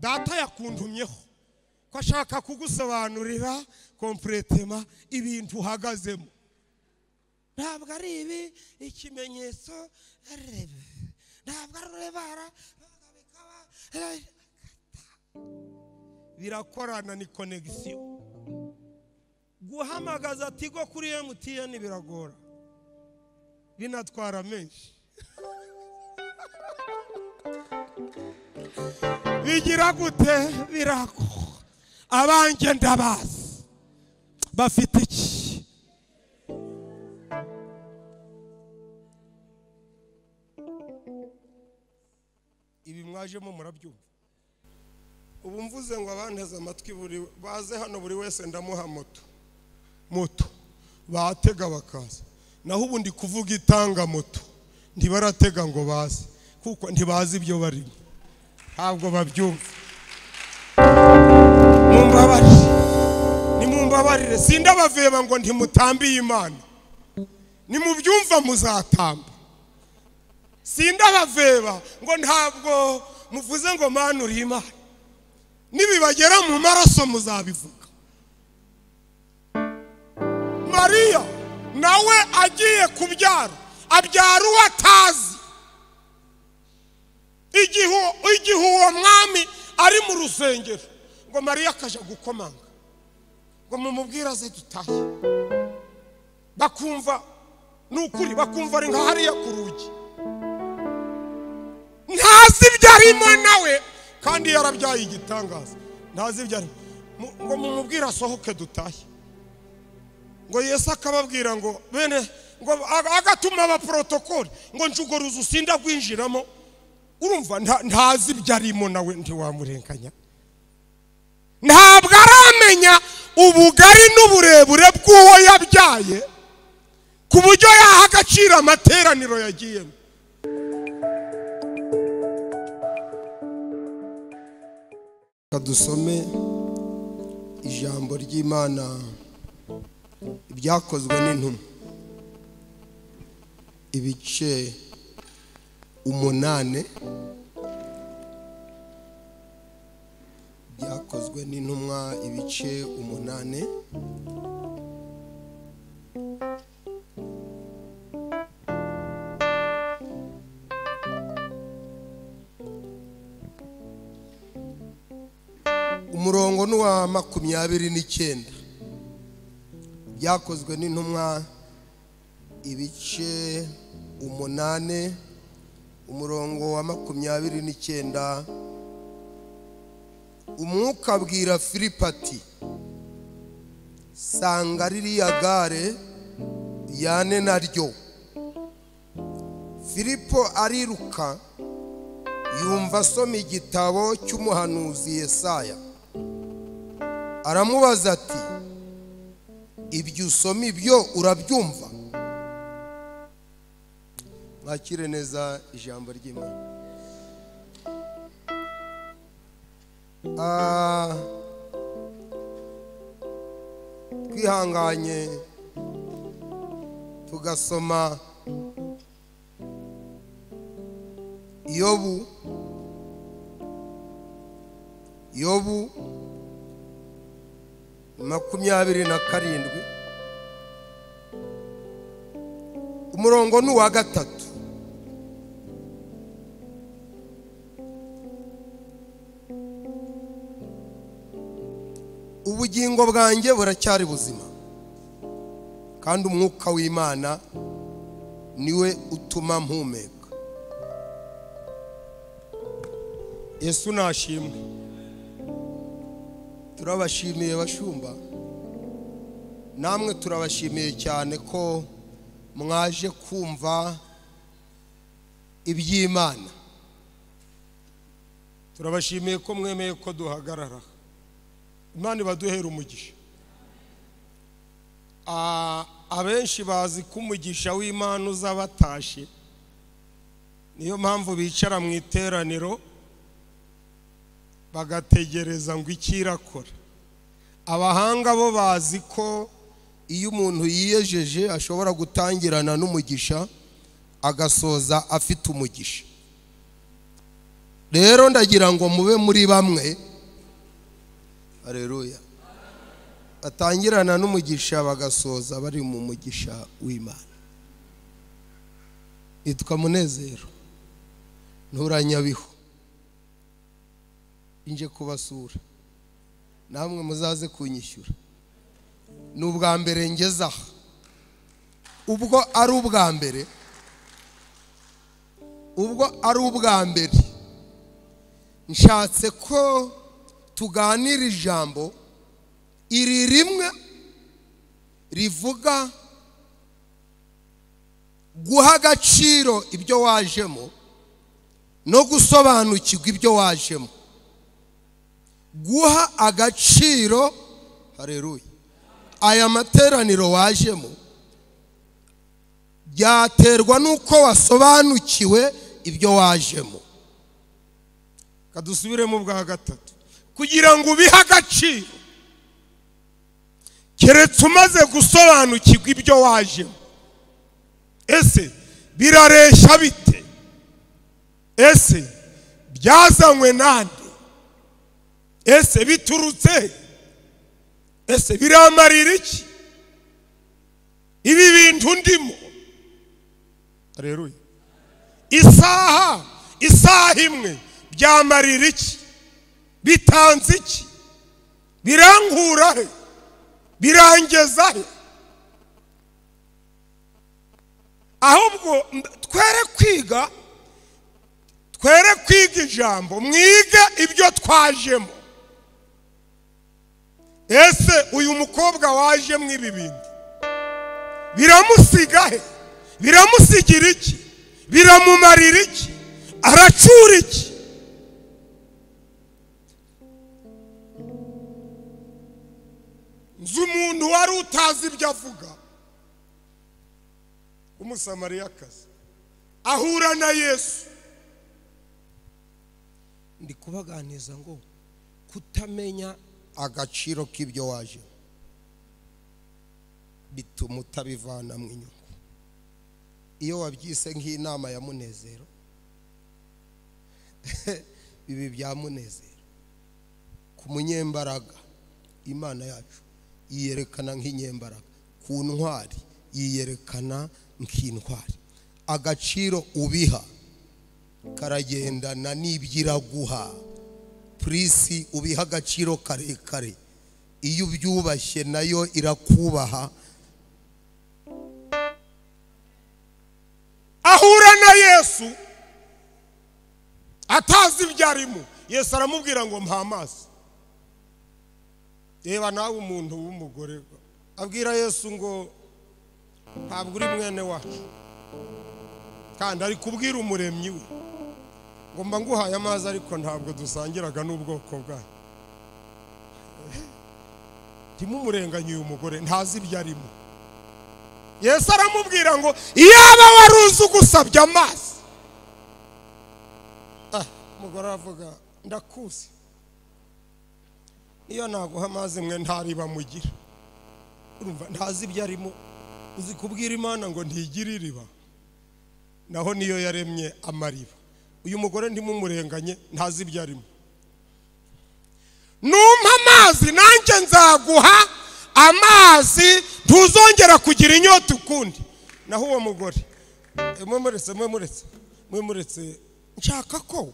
Data yakuntumyeho ko ashaka kugusobanurira kompletema ibintu uhagazemo. Ntabwo ari ibi ikimenyetso, ntabwo ari rebara birakorana, ni connection. Guhamagaza Tigo kuri MTN biragora, binatwara menshi. Bigira gute? Birako abanjye ndabazi bafite iki? Ibi mwajemo murabyumva. Ubu mvuze ngo abanteze amatwi buri baze hano, buri wese ndamuha moto moto batega bakaza. Naho ubundi kuvuga itanga moto ntibaratega ngo baze, kuko ntibazi ibyo barimo, ntabwo babyumva. Mumbabarire, nimumbabarire, sindabaveba ngo ntimutambiye Imana, nimubyumva muzatamba. Sindabaveba ngo ntabwo muvuze ngo Mana uri Imana, nibibagera mu maraso muzabivuga. Mariya nawe agiye kubyara, abyara uwo atazi. Igihe uwo mwami ari mu rusengero, ngo Mariya akaja gukomanga ngo mumubwire aze dutahe. Bakumva nukuri, bakumva ari nka hariya ku rugi, ntazi ibyo arimo nawe, kandi yarabyaye igitangaza, ntazi ibyo arimo. Ngo mumubwire asohoke dutahe. Ngo Yesu akababwira ngo bene, ngo agatuma abaprotokoli ngo njugoruza usinda kwinjiramo. Urumva ntazi ibyo arimo nawe, ntiwamurenganya. Ntabwo aramenya ubugari n'uburebure bw'uwo yabyaye, ku buryo yaha agaciro amateraniro yagiyemo. Dusome ijambo ry'Imana, ibyakozwe n'intumwa, ibice 8. Byakozwe n'intumwa ibice 8. Umurongo n'uwa 29. Byakozwe n'intumwa ibice 8, umurongo wa 29. Umwuka abwira Filipo ati: sanga ririya gare yane naryo. Filipo ariruka, yumva asoma igitabo cy'umuhanuzi Yesaya. Aramubaza ati: ibyo usoma ibyo urabyumva? Mwakire neza ijambo ry'Imana. Twihanganye tugasoma Yobu 27, umurongo ni uwa 3. Ubugingo bwanjye buracyari buzima, kandi umwuka w'Imana niwe utuma mpumeka. Yesu nashimwe. Turabashimiye bashumba, namwe turabashimiye cyane ko mwaje kumva iby'Imana. Turabashimiye ko mwemeye ko duhagarara. Imana ibaduhera umugisha. Abenshi bazi ko umugisha w'Imana uzabatashe, niyo mpamvu bicara mu iteraniro bagategereza ngo ikirakora. Abahanga bo bazi ko iyo umuntu yiyejeje ashobora gutangirana n'umugisha agasoza afite umugisha. Rero ndagira ngo mube muri bamwe, haleluya, batangirana n'umugisha bagasoza bari mu mugisha w'Imana. Nitwa Munezero Nturanyabihu, nje kubasura, namwe muzaze kunyishyura. Ni ubwa mbere ngeze aha, ubwo ari ubwa mbere, ubwo ari ubwa mbere nshatse ko tuganira ijambo iri rimwe rivuga guha agaciro ibyo wajemo no gusobanukirwa ibyo wajemo. Guha agaciro, haleluya, aya materaniro wajemo byaterwa nuko wasobanukiwe ibyo wajemo. Kadusubiremo bwa gatatu, kugira ngo ubihe agaciro keretse umaze gusobanukirwa ibyo wajemo. Ese birareshya bite? Ese byazanywe nande? Ese biturutse? Ese biramarira iki ibi bintu ndimo? Haleluya. Isaha imwe byamarira iki? Bitanze iki? Birankura he? Birangeza he? Ahubwo twere kwiga ijambo, mwige ibyo twajemo. Ese uyu mukobwa waje mwibi bintu biramusiga he? Biramusigira iki? Biramumarira iki? Aracura iki? Nzi umuntu wari utazi ibyo avuga, umusamariyakazi, ahura na Yesu. Ndi kubaganiza ngo kutamenya agaciro k'ibyo waje bituma utabivana mu inyungu. Iyo wabyise nk'inama ya Munezero, ibi bya Munezero ku munyembaraga, Imana yacu yiyerekana nk'inyembaraga, ku ntwari yiyerekana nk'intwari. Agaciro ubiha karagendana n'ibyiraguha. Prisi ubiha agaciro karekare, iyo ubyubashye nayo irakubaha. Ahura na Yesu atazi ibyo arimo. Yesu aramubwira ngo mpa amazi. Reba nawe umuntu w'umugore abwira Yesu ngo ntabwo uri mwene wacu, kandi ari kubwira umuremyi we ngo mba nguhaye amazi ariko ntabwo dusangiraga n'ubwoko bwayo. Ntimumurenganye uyu mugore, ntazi ibyo arimo. Yesu aramubwira ngo iyaba wari uzi ugusabye amazi. Umugore aravuga ndakuzi, iyo naguha amazi mwe ntariba mugira. Urumva ntazi ibyo arimo. Uzi kubwira Imana ngo ntigira iriba, naho niyo yaremye amariba. Uyu mugore ntimumurenganye, ntazi ibyo arimo. Numpa amazi nanjye nzaguha amazi, ntuzongera kugira inyota ukundi. Naho uwo mugore, mwe muretse, nshaka ko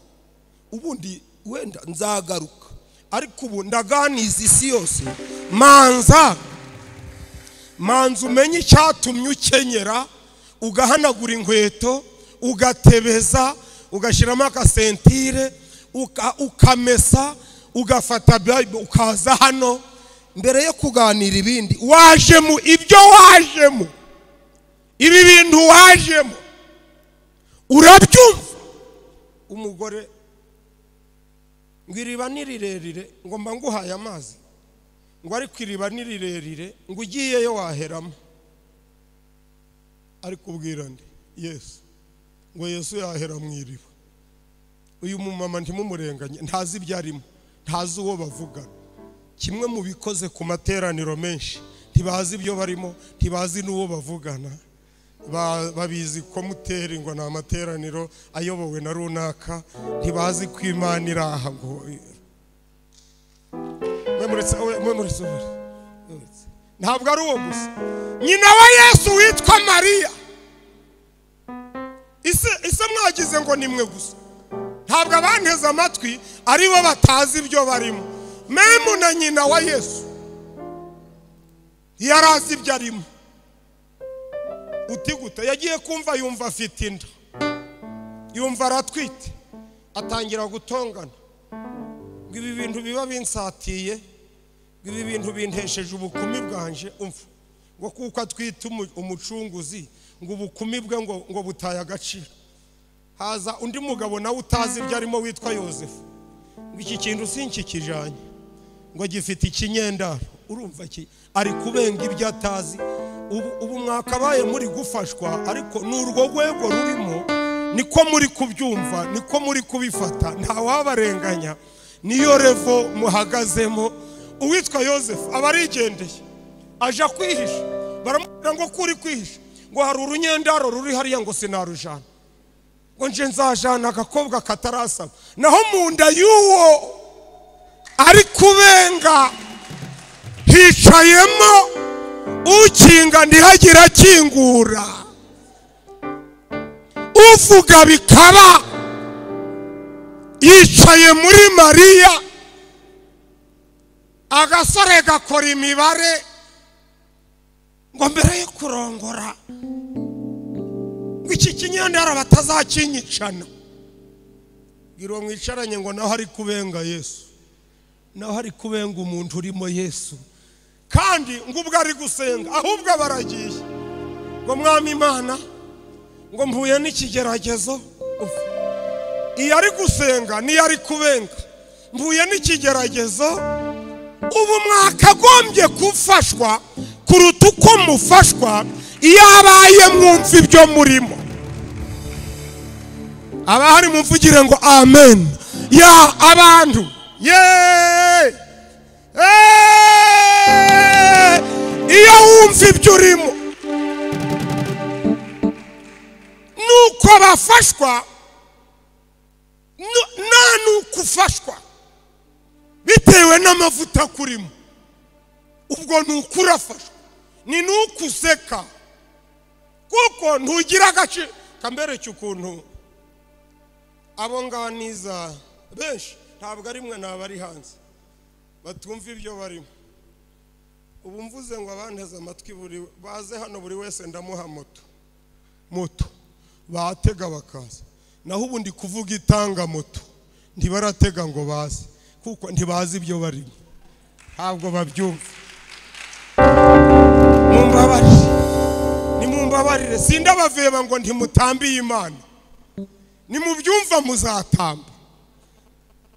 ubundi wenda nzagaruka, ariko ubu ndaganiza isi yose. Manza umenye icyatumye ukenyera, ugahanagura inkweto, ugatebeza, ugashyiramo akasentire, ukamesa, ugafata Bible, ukaza hano. Mbere yo kuganira ibindi, wajemo ibyo wajemo, ibi bintu wajemo urabyumva. Umugore ngo iriba ni rirerire, ngo mba nguhaye amazi, ngo ariko iriba ni rirerire, ngo ugiyeyo waheramo. Ariko ubwira nde? Yesu. Ngo Yesu yahera mu iriba. Uyu mumama ntimumurenganye, ntazi ibyo arimo, ntazi uwo bavugana. Kimwe mu bikoze ku materaniro menshi, ntibazi ibyo barimo, ntibazi n'uwo bavugana. Babizi ko muteri ngo ni amateraniro ayobowe na runaka, ntibazi ko Imana iri aha. Ngo mwe muretse, ntabwo ari uwo gusa. Nyina wa Yesu witwa Mariya, ise mwagize ngo ni mwe gusa. Ntabwo abanteze amatwi ari bo batazi ibyo barimo. Même na nyina wa Yesu yari azi ibyo arimo. Uti gute? Yagiye kumva yumva afite inda, yumva aratwite, atangira gutongana ngo ibi bintu biba binsatiye, ngo ibi bintu bintesheje ubukumi bwanje. Umva ngo kuko atwite umucunguzi, ngo ubukumi bwe ngo butaye agaciro. Haza undi mugabo nawe utazi ibyo arimo witwa Yosefu, ngo iki kintu sinkikijanye, ngo gifite ikinyendaro. Urumva ki ari kubenga ibyo atazi. Ubu mwakabaye muri gufashwa, ariko ni urwo rwego rurimo, niko muri kubyumva, niko muri kubifata, ntawabarenganya, niyo level muhagazemo. Uwitwa Yosefu aba arigendeye, aja kwihisha. Baramubwira ngo kuri kwihisha, ngo hari urunyendaro ruri hariya, ngo sinarujana, ngo nje nzajana agakobwa katarasaba. Naho mu nda y'uwo ari kubenga hicayemo ukinga ntihagire akingura, uvuga bikaba. Yicaye muri Mariya. Agasore gakora imibare ngo mbere yo kurongora, ngo iki kinyendaro batazakinyicana. Bwira uwo mwicaranye ngo naho ari kubenga Yesu, naho ari kubenga umuntu urimo Yesu. Kandi ngo ubwo ari gusenga, ahubwo baragiye ngo mwami Imana, ngo mpuye n'ikigeragezo. Iyo ari gusenga niyo ari kubenga, mpuye n'ikigeragezo. Ubu mwakagombye gufashwa kuruta uko mufashwa iyo abaye mwumva ibyo murimo. Abahari mumvugire ngo amen. Ya abantu ye, iyo wumva ibyo urimo nuko bafashwa, nta nuko ufashwa bitewe n'amavuta kurimo. Ubwo ni uko urafashwa, ni nuko useka, kuko ntugira agaciro. Kambereke ukuntu abo nganiza benshi, ntabwo ari mwe, ntabwo ari hanze batumva ibyo barimo. Ubu mvuze ngo abanteze amatwi buri baze hano, buri wese ndamuha moto. Moto batega bakaza. Naho ubu ndi kuvuga itanga moto, ntibaratega ngo baze, kuko ntibazi ibyo barimo, ntabwo babyumva. Mumbabarire, nimumbabarire, sindabaveba ngo ntimutambiye Imana. Nimubyumva muzatamba.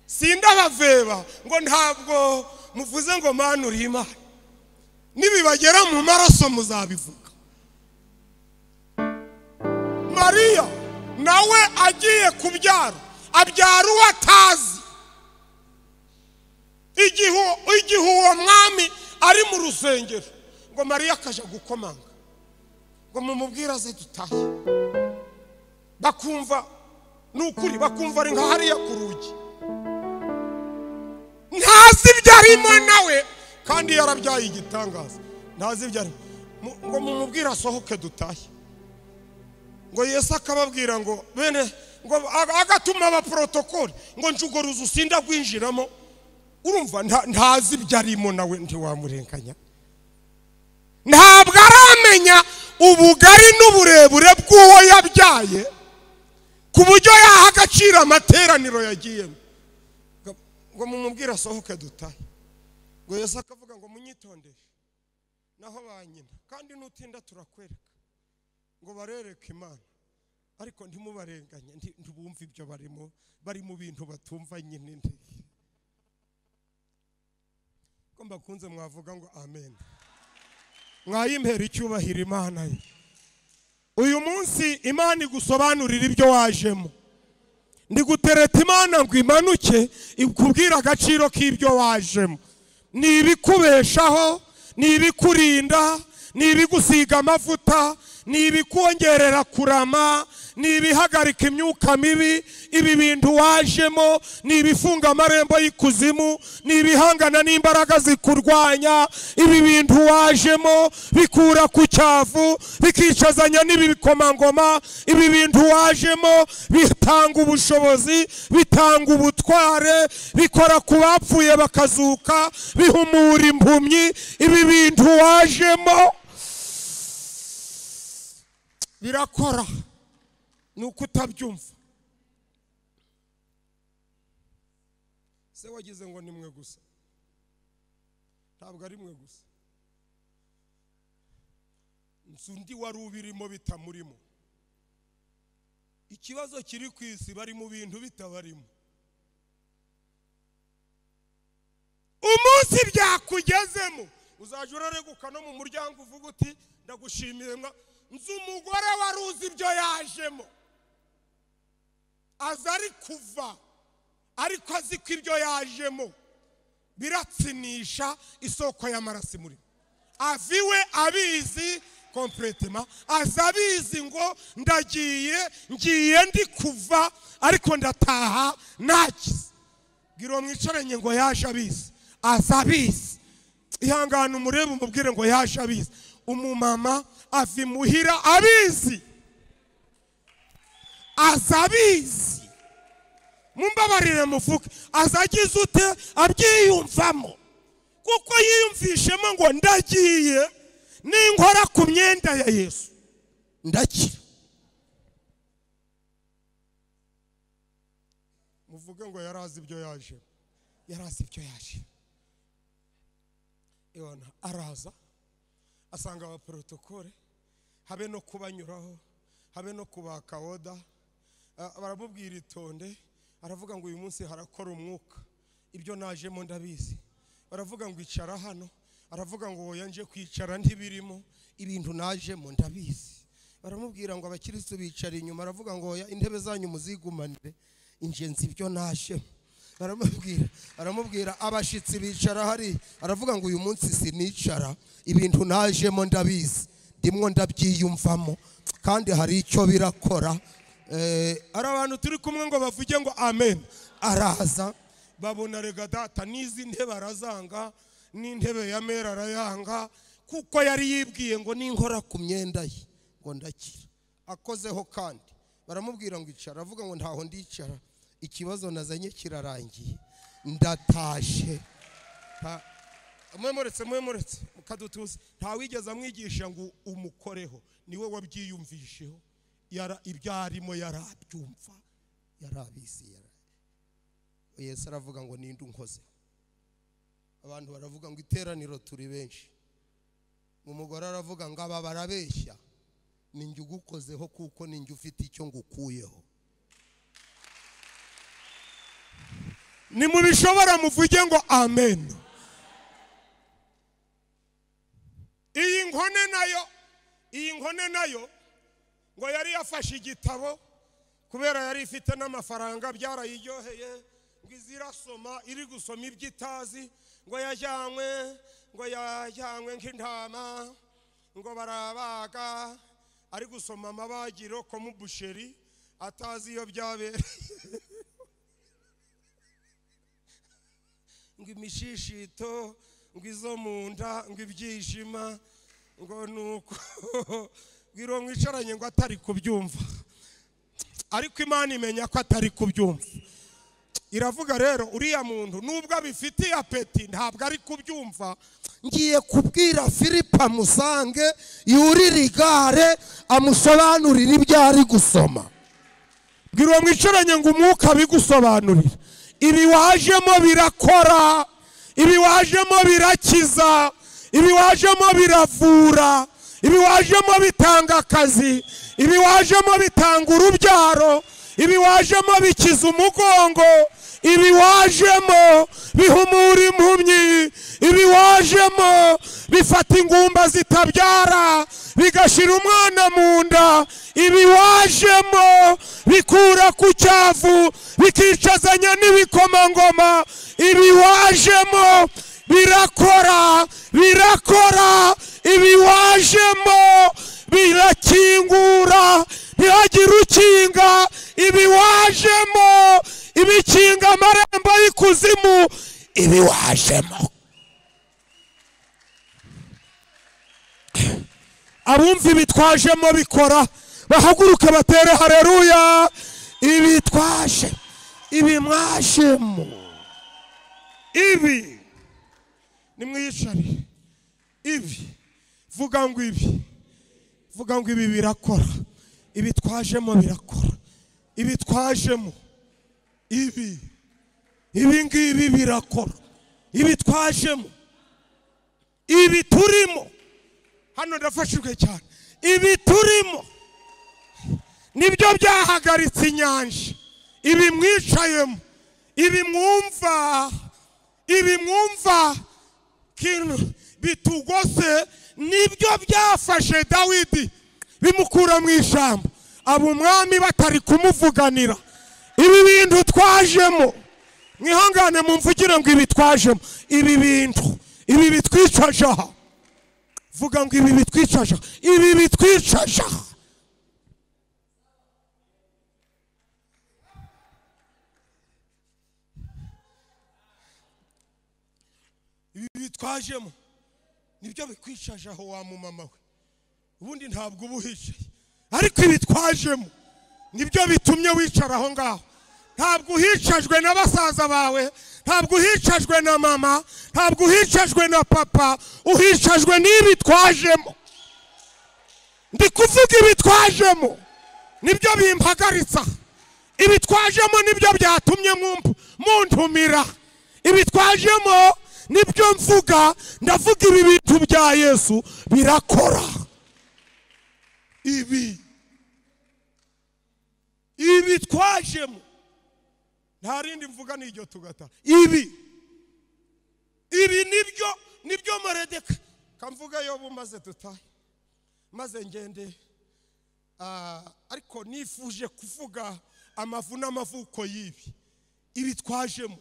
Sindabaveba ngo ntabwo muvuze ngo Mana uri Imana. Nibibagera mu maraso muzabivuga. Mariya nawe agiye kubyara, abyara uwo atazi. Igihe uwo mwami ari mu rusengero, ngo Mariya akaja gukomanga ngo mumubwire aze dutahe. Bakumva ni ukuri, bakumva ari nka hariya ku rugi, ntazi ibyo arimo nawe, kandi yarabyaye igitangaza, ntazi ibyo arimo. Ngo mumubwire asohoke dutahe. Ngo Yesu akababwira ngo bene ngo agatuma abaprotokoli ngo njugo ruzu sinda kwinjiramo. Urumva ntazi ibyo arimo nawe, ntiwamurenganya. Ntabwo aramenya ubugari n'uburebure bw'uwo yabyaye ku buryo yaha agaciro amateraniro yagiyemo. Ngo mumubwire asohoke dutahe. Ngo Yesu akavuga ngo munyitondere, naho ba nyina, kandi nutinda turakwereka. Ngo barereke Imana, ariko ntimubarenganye, ntibumve ibyo barimo, bari mu bintu batumva nyine. Ko mbakunze, mwavuga ngo amen, mwayimpera icyubahiro Imana ye. Uyu munsi Imana igusobanurira ibyo wajemo. Ndi gutereta Imana ngo imanuke ikubwire agaciro k'ibyo wajemo. Ni ibikubeshaho, ni ibikurinda, ni ibigusiga amavuta, ni ibikongerera kurama, ni ibihagarika imyuka mibi. Ibi bintu wajemo ni ibifunga amarembo y'ikuzimu, ni ibihangana n'imbaraga zikurwanya. Ibi bintu wajemo bikura ku cyavu, bikicazanya n'ibikomangoma. Ibi bintu wajemo bitanga ubushobozi, bitanga ubutware, bikora ku bapfuye bakazuka, bihumura impumyi. Ibi bintu wajemo birakora, nuko utabyumva. Se wagize ngo nimwe gusa, ntabwo ari mwe gusa. Nsundi wari ubirimo bitamurimo. Ikibazo kiri ku isi, bari mu bintu bitabarimo. Umunsi byakugezemo uzajya urareguka no mu muryango uvuga uti ndagushimiye. Nzi umugore wari uzi ibyo yajemo, aza ari kuva ariko azi ko ibyo yajemo biratsinisha isoko y'amaraso muri. Aviwe abizi kompletema, aza abizi ngo ndagiye, ngiye ndi kuva ariko ndataha nakize. Bwira mwicaranye ngo yaje abizi, aza abizi. Ihangane umurebe umubwire ngo yaje abizi. Umumama ava imuhira abizi, aza abizi. Mumbabarire muvuge, aza agize ute? Abyiyumvamo, kuko yiyumvishemo ngo ndagiye ninkora ku myenda ya Yesu ndakira. Muvuge ngo yarazi ibyo yaje, yarazi ibyo yaje. Yona araza asanga abaprotokole, habe no kubanyuraho, habe no kubaka oda. Baramubwira itonde, aravuga ngo uyu munsi harakora umwuka, ibyo najemo ndabizi. Baravuga ngo icara hano, aravuga ngo oya nje kwicara ntibirimo, ibintu najemo ndabizi. Baramubwira ngo abakiristo bicara inyuma, aravuga ngo oya intebe zanyu muzigumanire, ingenzi ibyo najemo. Baramubwira abashitsi bicara hari, aravuga ngo uyu munsi sinicara, ibintu najemo ndabizi, ndimwo ndabyiyumvamo kandi hari icyo birakora. Ari abantu turi kumwe ngo bavuge ngo amen. Araza babona rega data n'izi ntebe arazanga, n'intebe ya mera arayanga, kuko yari yibwiye ngo ninkora ku myenda ye ngo ndakira. Akozeho kandi baramubwira ngo icara, aravuga ngo ntaho ndicara, ikibazo nazanye kirarangiye, ndatashe. Mwemuretse mukadutuze, ntawigeze amwigisha ngo umukoreho, niwe wabyiyumvisheho. Ibyo arimo yarabyumva, yarabizi. Yesu aravuga ngo ninde unkoze? Abantu baravuga ngo iteraniro turi benshi. Umugore aravuga ngo aba barabeshya, ninjye ugukozeho kuko ninjye ufite icyo ngukuyeho. Nimubishobora muvuge ngo amen. Iyi nkone nayo ngo yari yafashe igitabo kubera yari ifite n'amafaranga, byarayiryoheye, ngo izirasoma, iri gusoma ibyo itazi, ngo yajyanywe nk'intama, ngo barabaga, ari gusoma amabagiro ko mu busheri atazi iyo byabereye, ngo imishishito, ngo izo mu nda, ngo ibyishima, ngo nuko bwira mwicaranye ngo atari kubyumva. Ariko Imana imenya ko atari kubyumva. Iravuga rero uriya muntu nubwo abifitiye apeti ntabwo ari kubyumva, ngiye kubwira Filipo amusange yurire igare amusobanurire ibyo ari gusoma. Bwira mwicaranye ngo umwuka bigusobanurira. Ibi wajemo birakora, ibi wajemo birakiza, ibi wajemo biravura, ibi wajemo bitanga akazi, ibi wajemo bitanga urubyaro, ibi wajemo bikiza umugongo, ibi wajemo bihumura impumyi, ibi wajemo bifata ingumba zitabyara bigashira umwana mu nda, ibi wajemo bikura ku cyavu bikicazanya n'ibikomangoma, ibi wajemo birakora, birakora, ibi wajemo Birakingura ntihagire ukinga. Ibi wajemo ibikinga amarembo y'ikuzimu. Ibi wajemo. Abumva ibitwajemo bikora bahaguruke batere haleluya. Ibitwaje, ibi mwajemo, ibi nimwicare. Ibi vuga ngo ibi, vuga ngo ibi birakora. Ibi twajemo birakora. Ibi twajemo, ibi ibi ngibi birakora. Ibi twajemo, ibi turimo hano ndafashijwe cyane. Ibi turimo nibyo byahagaritse inyanja. Ibi mwicayemo, ibi mwumva, ibi mwumva kintu bitugose nibyo byafashe Dawidi bimukura mu ijambo. Abo umwami batari kumuvuganira. Ibi bintu twajemo, mwihangane mumvugire ngo ibi twajemo, ibi bintu, ibi bitwicaje aha. Vuga ngo ibi bitwicaje, ibi bitwicaje. Ibi bitwajemo nibyo bikwicaje aho wa mumama we. Ubundi ntabwo ubuhicaye, ariko ibi twajemo nibyo bitumye wicara aho ngaho. Ntabwo uhicajwe na basaza bawe, ntabwo uhicajwe na mama, ntabwo uhicajwe na papa, uhicajwe n'ibi twajemo. Ndi kuvuga ibi twajemo nibyo bimpagaritsa. Ibi twajemo nibyo byatumye muntumira. Ibi twajemo nibyo mvuga. Ndavuga ibi bintu bya Yesu birakora. Ibi ibi twajemo, nta rindi mvuga n'iryo tugata. Ibi ibi nibyo, nibyo Moredeka kamvuga yo maze dutahe maze ngende. Ariko nifuje kuvuga amavu n'amavuko y'ibi. Ibi twajemo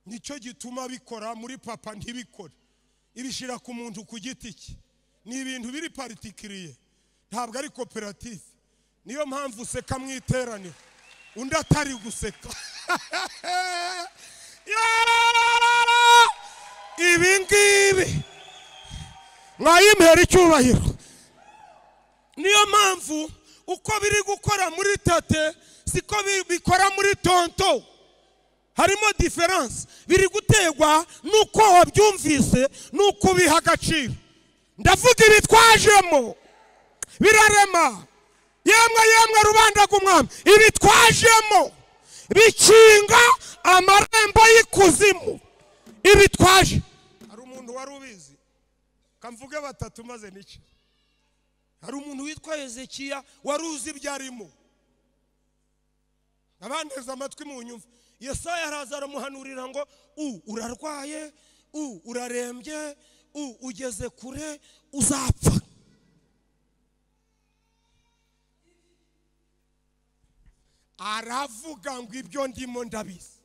nicyo gituma bikora muri papa ntibikore. Ibishira ku muntu ku giti cye. Ni ibintu biri particulier, ntabwo ari koperative. Niyo mpamvu useka mwiteraniro undi atari guseka. Ibi ngibi mwayimpera icyubahiro. Niyo mpamvu uko biri gukora muri tate siko bikora muri tonto. Harimo difference. Biri gutegwa nuko wabyumvise nuko biha agaciro. Ndavuga ibi twajemo birarema. Yemwe yemwe rubanda rw'umwami, ibi twajemo bikinga amarembo y'ikuzimu. Ibi twaje. Hari umuntu wari ubizi, kamvuge batatu maze nice. Hari umuntu witwa Hezekiya wari uzi ibyo arimo. Abanteze amatwi mu nyumva. Yesaya araza aramuhanurira ngo urarwaye, urarembye, ugeze kure, uzapfa. Aravuga ngo ibyo ndimo ndabizi.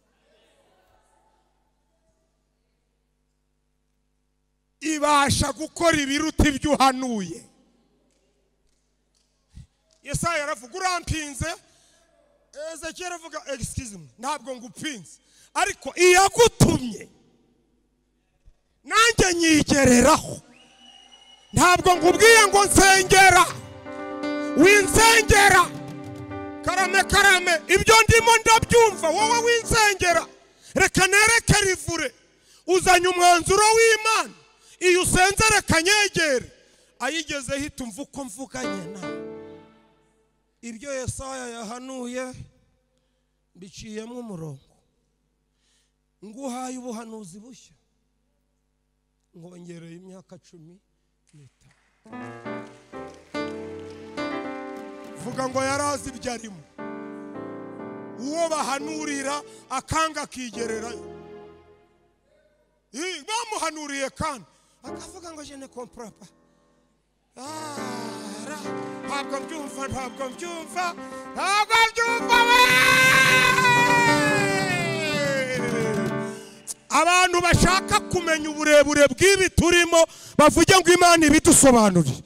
Ibasha gukora ibiruta ibyo uhanuye. Yesaya aravuga urampinze. Ezekiel aravuga excuse me, ntabwo ngupinze, ariko iyagutumye nanjye nyigereraho. Ntabwo ngubwiye ngo nsengera, winsengera karame karame, ibyo ndimo ndabyumva, wowe winsengera reka nereke rivure. Uzanye umwanzuro w'Imana, iyo usenze reka nyegere. Ayigeze hita umva uko mvuganye nawe. Ibyo Yesaya yahanuye biciyemo umurongo. Nguhaye ubuhanuzi bushya, ngongereye imyaka 15. Vuga ngo yarazi ibyo arimo. Uwo bahanurira akanga akigererayo. Bamuhanuriye kandi akavuga ngo je ne comprends pas. Ntabwo mbyumva, ntabwo mbyumva, ntabwo mbyumva we. Abantu bashaka kumenya uburebure bw'ibi turimo bavuge ngo Imana ibidusobanurire.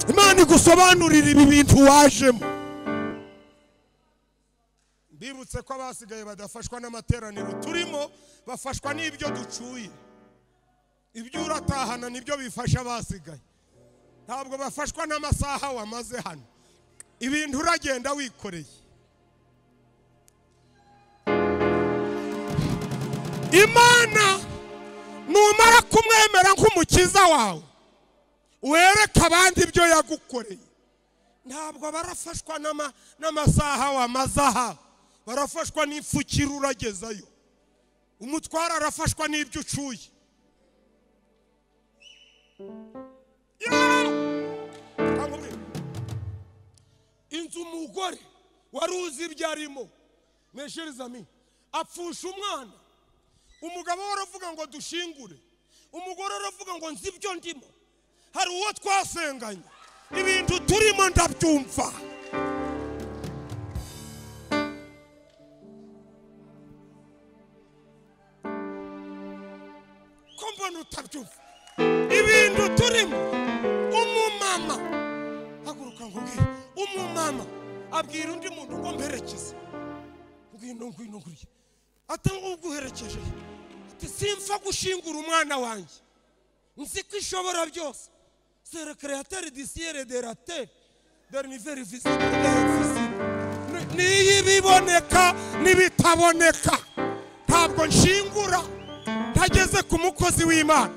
Imana igusobanurira ibi bintu wajemo. Mbibutse ko abasigaye badafashwa n'amateraniro turimo, bafashwa n'ibyo ducuye. Ibyo uratahana nibyo bifasha abasigaye. Ntabwo bafashwa n'amasaha wamaze hano. Ibintu uragenda wikoreye. Imana numara kumwemera nk'umukiza wawe, wereka abandi ibyo yagukoreye. Ntabwo barafashwa n'amasaha wamaze aha, barafashwa n'imfukira uragezayo. Umutwara arafashwa n'ibyo ucuye. Inzu umugore wari uzi ibyo arimo, mes chers amis, apfusha umwana. Umugabo aravuga ngo dushingure, umugore aravuga ngo nzi ibyo ndimo. Hari uwo twasenganye, ibintu turimo ndabyumva. Ko mbona utabyumva ibintu turimo. Umumama haguruka nkubwire, umumama abwira undi muntu ngo mperekeze, ngwino ngwino nguriye, ati uguherekeje, ati simfa gushingura umwana wanjye, nzi ko ishobora byose. C'est le créateur du ciel et de la terre, de l'univers visible et invisible. N'ibiboneka n'ibitaboneka. Ntabwo nshingura ntageze ku mukozi w'Imana.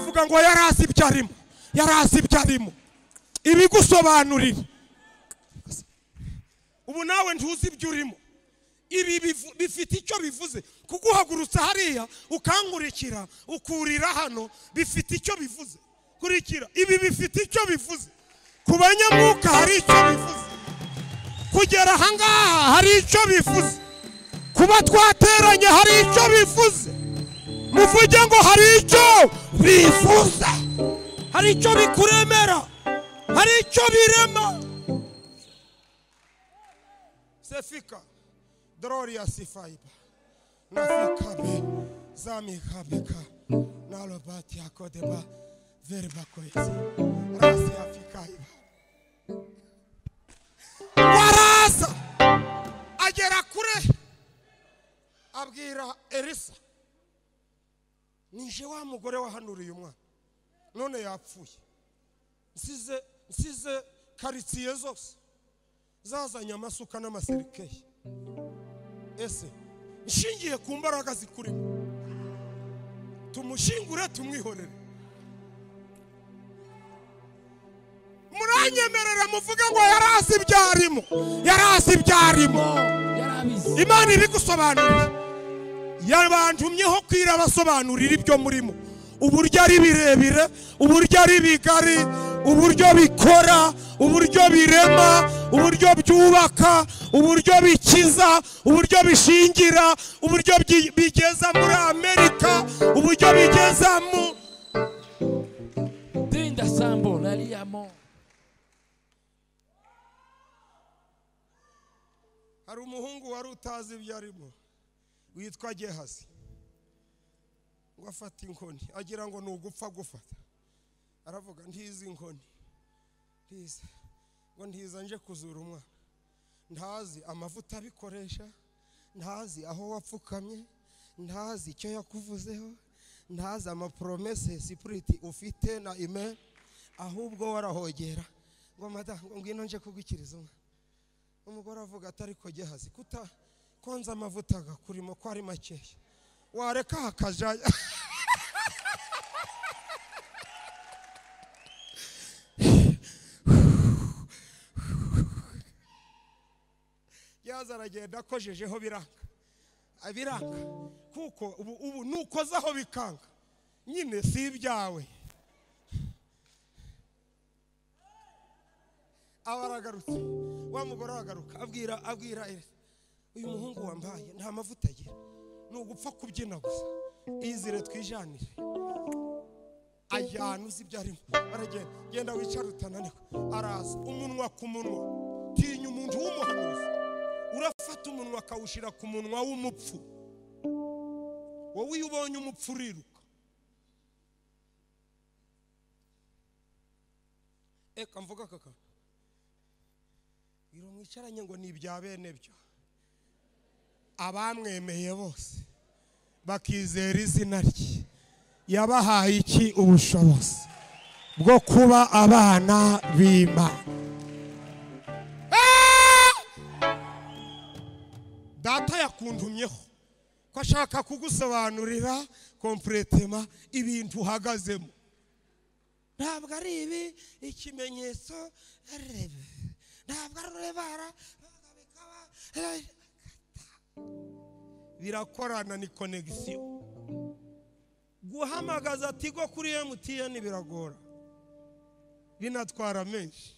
Vuga ngo yarazi ibyo arimo, yarazi ibyo arimo. Ibigusobanurira. Ubu nawe ntuzi ibyo urimo. Ibi bifite icyo bivuze. Kuguhagurutsa hariya ukankurikira ukurira hano bifite icyo bivuze. Kurikira ibi bifite icyo bivuze. Ku banyamwuka hari icyo bivuze. Kugera ahangaha hari icyo bivuze. Kuba twateranye hari icyo bivuze. Muvuge ngo hari icyo bivuze. Hari icyo bikuremera, hari icyo birema. Sefika Droria sifaiba nafika be zamikabeka nalobati yakodeba verba koyesi rasi afikaiba. Waraza agera kure abwira Elisa, nije wa mugore wahanuriye umwana none yapfuye, nsize karitsiye zose zazanye amasuka n'amaserikeye. Ese nshingiye ku mbaraga zikurimo, tumushingure tumwihorere. Muranyemerera muvuge ngo yarazi ibyo arimo, yarazi ibyo arimo. Imana ibigusobanurira. Yabantumyeho kwira abasobanurira ibyo murimo, uburyo ari birebire, uburyo ari bigari, uburyo bikora, uburyo birema, uburyo byubaka, uburyo bikiza, uburyo bishingira, uburyo bigeza muri Amerika, uburyo bigeza mu Dinda sambo laliamo. Hari umuhungu wari utazi ibyo arimo witwa Gehazi, ngo afata inkoni agira ngo ni ugupfa gufata. Aravuga ntizi inkoni, ntizi ngo ntiza nje kuzura umwana, ntazi amavuta abikoresha, ntazi aho wapfukamye, ntazi icyo yakuvuzeho, ntazi amapromese sipuriti ufite na email, ahubwo warahogera ngo madamu ngo ngwino nje kugukiriza umwana. Umugore avuga ati ariko Gehazi, kuta konza amavuta agakurimo ko ari makeya, wareka hakajaya. Yaza aragenda akojejeho biranga, biranga kuko ubu nukozaho bikanga nyine si ibyawe. Aba aragarutse, wa mugore aragaruka abwira uyu muhungu wambaye nta mavuta agira, ni ugupfa kubyina gusa, izire twijanire. Ajyana uzi ibyo arimo, aragenda genda wicara utananirwa. Araza umunwa ku munwa. Tinya umuntu w'umuhanuzi urafata umunwa akawushyira ku munwa w'umupfu. Wowe iyo ubonye umupfu uriruka. Eka mvuga kaka biro mwicaranye ngo ni ibya bene byo. Abamwemeye bose bakizera izina rye, yabahaye iki? Ubushobozi bwo kuba abana b'Imana. Data yakuntumyeho ko ashaka kugusobanurira kompletema ibintu uhagazemo. Ntabwo ari ibi ikimenyetso, ntabwo ari urebara birakorana, ni connection. Guhamagaza Tigo kuri MTN biragora, binatwara menshi.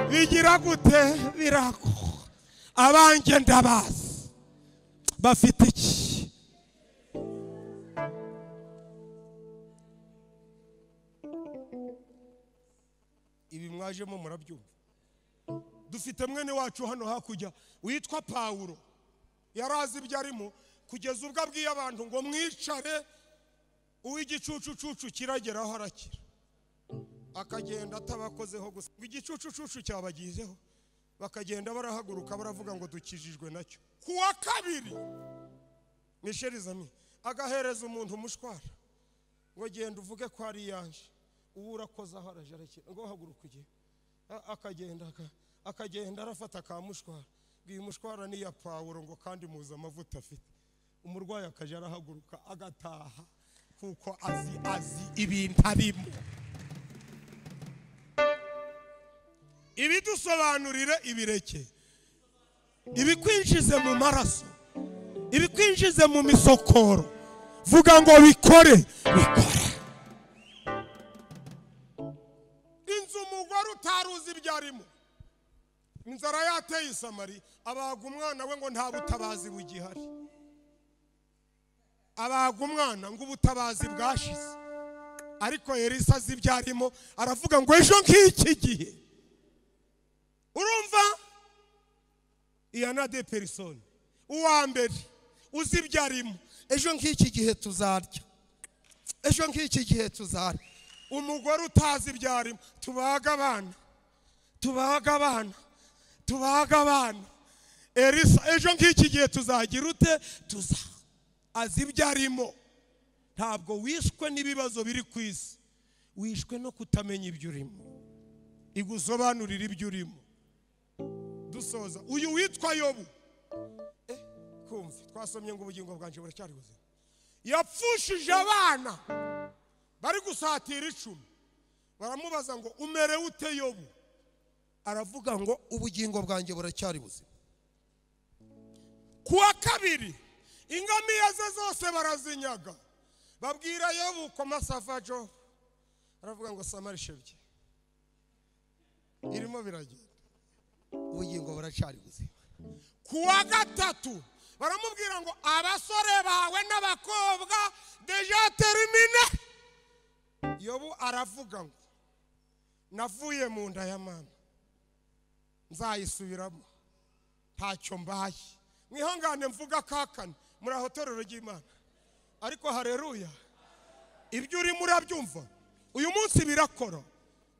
Bigira gute? Birako. Abanjye ndabazi bafite iki? Ibi mwajemo murabyumva. Dufite mwene wacu hano hakurya witwa Pawulo, yarazi ibyo arimo kugeza ubwo abwiye abantu ngo mwicare, uw'igicucucucu kirageraho arakira, akagenda atabakozeho gusa. Igicucucucu cyabagizeho, bakagenda barahaguruka baravuga ngo dukijijwe nacyo. Kuwa kabiri Michel agahereza umuntu umushwara ngo genda uvuge ko ari yanje, uwo urakozaho araje arakira, ngo haguruka ugiye. Akagenda arafata ka mushwara, ngiyi mushwara ni ya Pawulo ngo kandi muza amavuta afite. Umurwayi akaje arahaguruka agataha kuko azi ibintu arimo. Ibidusobanurire ibireke, ibikwinjize mu maraso, ibikwinjize mu misokoro, vuga ngo bikore, bikore. Inzu umugore utaruzi ibyo arimo, inzara yateye Isamari, abaga umwana we ngo nta butabazi bugihari, abaga umwana ngo ubutabazi bwashize. Ariko Elisa azi ibyo arimo, aravuga ngo ejo nk'iki gihe. Urumva iya na de persone uwa mbere uzi ibyo arimo, ejo nk'iki gihe tuzarya, ejo nk'iki gihe tuzarya. Umugore utazi ibyo arimo, tubaga abana, tubaga abana, tubaga abana. Elisa ejo nk'iki gihe tuzagira ute? Tuza. Azi ibyo arimo. Ntabwo wishwe n'ibibazo biri ku isi, wishwe no kutamenya ibyo urimo. Igusobanurira ibyo urimo. Dusoza uyu witwa Yobu, kumva twasomye ngo ubugingo bwanje buracyari buzima. Yapfushije abana bari gusatira 10, baramubaza ngo umerewe ute Yobu? Aravuga ngo ubugingo bwanjye buracyari buzima. Kuwa kabiri ingamiya ze zose barazinyaga, babwira Yobu ko masavajo, aravuga ngo samarishebye irimo biragenda, ubugingo buracyari buzima. Kuwa gatatu baramubwira ngo abasore bawe n'abakobwa deja termine. Yobu aravuga ngo navuye mu nda ya mama nzayisubiramo, ntacyo mbaye. Mwihangane mvuga kakane muri aho torero ry'Imana, ariko haleluya, ibyo urimo urabyumva. Uyu munsi birakora,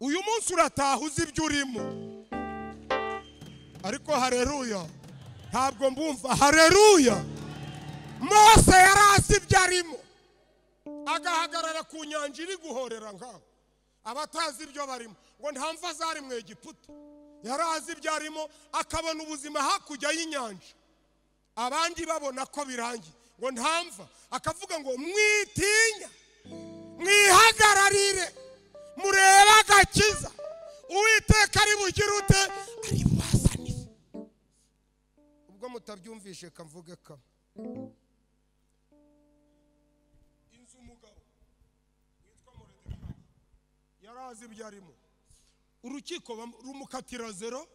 uyu munsi urataha uzi ibyo urimo. Ariko haleluya, ntabwo mbumva. Haleluya. Mose yarazi ibyo arimo, agahagarara ku nyanja iri guhorera nkaho abatazi ibyo barimo ngo nta mva zari mu Egiputa. Yarazi ibyo arimo, akabona ubuzima hakurya y'inyanja, abandi babona ko birangiye ngo nta mva, akavuga ngo mwitinya, mwihagararire, murebe agakiza Uwiteka ari bugire ute? Ari bubazanire. Ubwo mutabyumvishe kamvuge kamwe. Inzu umugabo witwa Moridekayi yarazi ibyo arimo, urukiko rumukatira 0,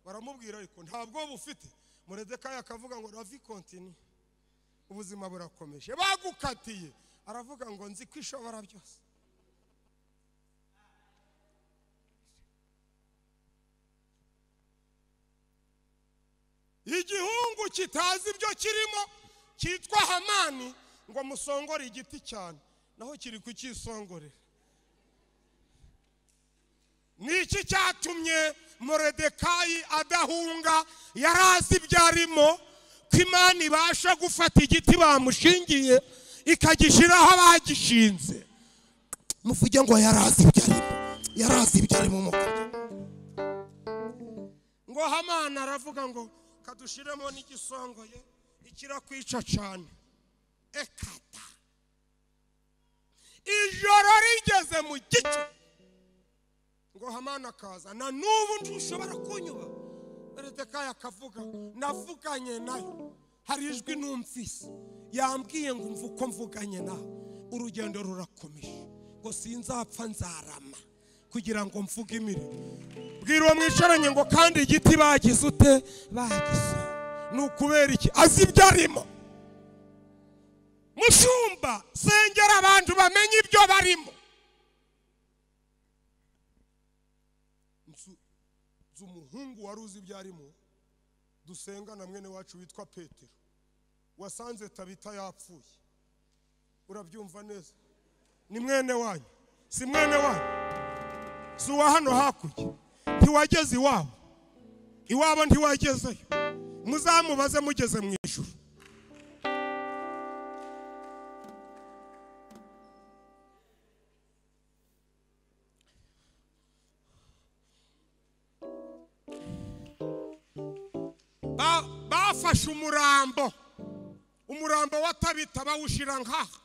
baramubwira ariko ntabwo bufite. Moridekayi akavuga ngo ravi continue, ubuzima burakomeje. Bagukatiye, aravuga ngo nzi ko ishobora byose. Igihungu kitazi ibyo kirimo cyitwa Hamani ngo musongore igiti cyane, Naho kiri kucyisongorera. Niki cyatumye Moridekayi adahunga? Yarazi ibyarimo, ko Imana ibasha gufata igiti bamushingiye ikagishiraho abagishinze. Muvuge ngo yarazi ibyarimo, yarazi ibyarimo mu kanwa. Ngo Hamani aravuga ngo kadushiremo n'igisongoye ikirakwica cyane. Ekata ijoro rigeze mu gicu, ngo Hamani akaza, na n'ubu ntushobora kunyuba. Moridekayi akavuga, navuganye nayo, hari ijwi numvise yambwiye ngo umva uko mvuganye nawe, urugendo rurakomeje, ngo sinzapfa nzarama kugira ngo mvuge imirimo. Bwira uwo mwicaranye ngo kandi igiti bagize ute? Bagize. Ni ukubera iki? Azi ibyo arimo. Mushumba, sengera abantu bamenye ibyo barimo. Nzu umuhungu wari uzi ibyo arimo, dusenga na mwene wacu witwa Petero, wasanze Tabita yapfuye. Urabyumva neza? Ni mwene wanyu, si mwene wanyu, si uwa hano hakurya. Ntiwageze iwabo, iwabo ntiwagezeyo. Muzamubaze mugeze mu ijuru. Bafashe umurambo, umurambo wa Tabita bawushira nkaha.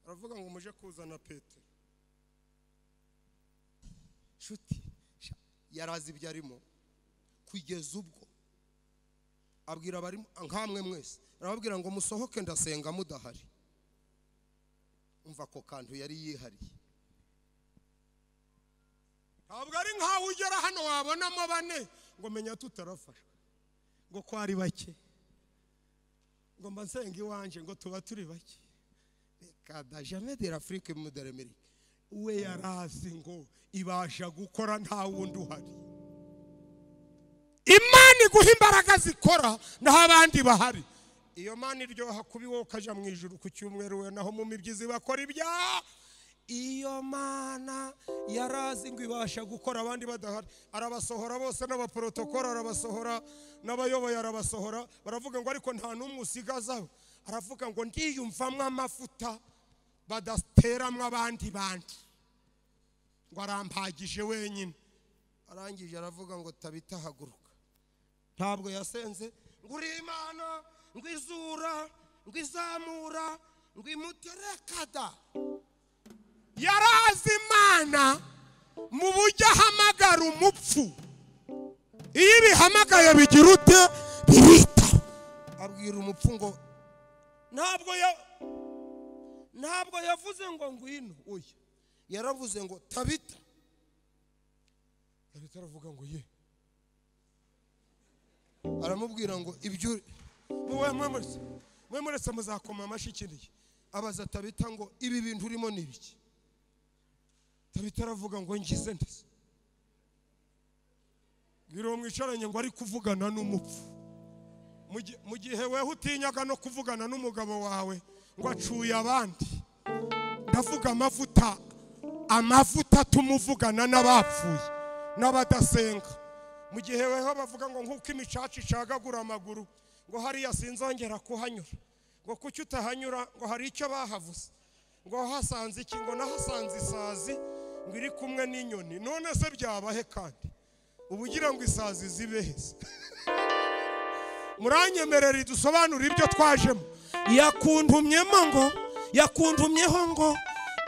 Aravuga ngo muje kuzana Petero. Shuti yarazi ibyo arimo kugeza ubwo abwira abari nkamwe mwese, arababwira ngo musohoke ndasenga mudahari. Umva ko kantu yari yihariye. Ntabwo ari nkawe ugera hano wabonamo bane ngo menya tutarafashwe, ngo ko ari bake, ngo mba nsenga iwanje ngo tuba turi bake. Reka da jamais de l'Afrique mu de l'Amérique. We yarazi ngo ibasha gukora nta wundi uhari. Imana iguha imbaraga zikora naho abandi bahari. Iyo Mana iryoha kubi wowe ukaja mu ijuru ku cyumweru, we naho mu mibyizi bakora ibya. Iyo Mana yarazi ngo ibasha gukora abandi badahari. Arabasohora bose, n'abaprotokolo arabasohora, n'abayoboye arabasohora. Baravuga ngo ariko nta n'umwe usigazaho. Aravuga ngo ndiyumvamwo amafuta badateramwo abandi bantu, ngo arampagije wenyine. Arangije aravuga ngo Tabita haguruka. Ntabwo yasenze ngo uri Imana, ngo izura, ngo izamura, ngo imuterekada. Yarazi Imana mu buryo ahamagara umupfu. Iyo ibihamagaye bigira ute? Birita. Abwira umupfu ngo ntabwo yavuze ngo ngwino, oya, yaravuze ngo Tabita. Tabita aravuga ngo ye. Aramubwira ngo ibyo mwe muretse muzakoma amashyi ikindi. Abaza Tabita ngo ibi bintu urimo ni ibiki? Tabita aravuga ngo ngize ndese. Bwira uwo mwicaranye ngo ari kuvugana n'umupfu. Mu gihe wewe utinyaga no kuvugana n'umugabo wawe ngo acuye abandi. Ndavuga amavuta, amavuta tumuvugana n'abapfuye n'abadasenga. Mu gihe wewe bavuga ngo nkuko imicaca icagagura amaguru, ngo hariya sinzongera kuhanyura, ngo kuki utahanyura, ngo hari icyo bahavuze, ngo hasanze iki, ngo nahasanze isazi ngo iri kumwe n'inyoni. None se byabahe kandi ubugira ngo isazi zibeheze? Muranyemerera idusobanura ibyo twajemo. Yakuntumyemo ngo, yakuntumyeho ngo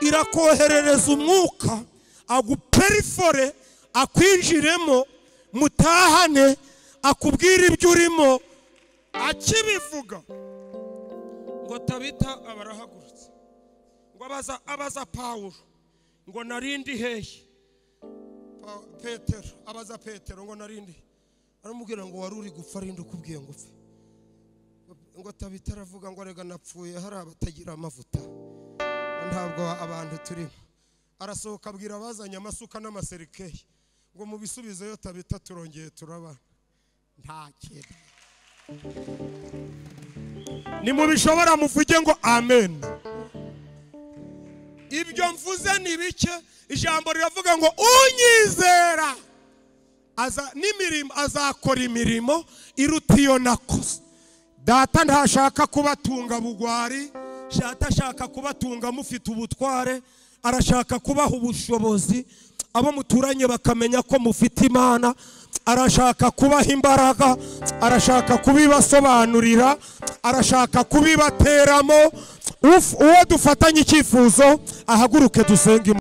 irakoherereza umwuka aguperifore, akwinjiremo, mutahane, akubwira ibyo urimo. Akibivuga ngo Tabita abarahagurutse, ngo abaza Pawulo ngo narindi hehe? Petero abaza Petero ngo narindi, aramubwira ngo wari uri gupfa arinde ukubwiye ngo upfe. Ngo Tabita aravuga ngo rega napfuye hari abatagira amavuta, ntabwo abantu turimo. Arasohoka abwira abazanye amasuka n'amaserikeyi ngo mubisubizeyo Tabita turongeye turabana. Nta kintu. Nimubishobora muvuge ngo amen. Ibyo mvuze ni bike. Ijambo riravuga ngo unyizera aza n'imirimo, azakora imirimo iruta iyo nakoze. Data ntashaka kubatunga bugwari, data ashaka kubatunga mufite ubutware, arashaka kubaha ubushobozi, abo muturanye bakamenya ko mufite Imana, arashaka kubaha imbaraga, arashaka kubibasobanurira, arashaka kubibateramo. Uwo dufatanye icyifuzo ahaguruke dusenge Imana.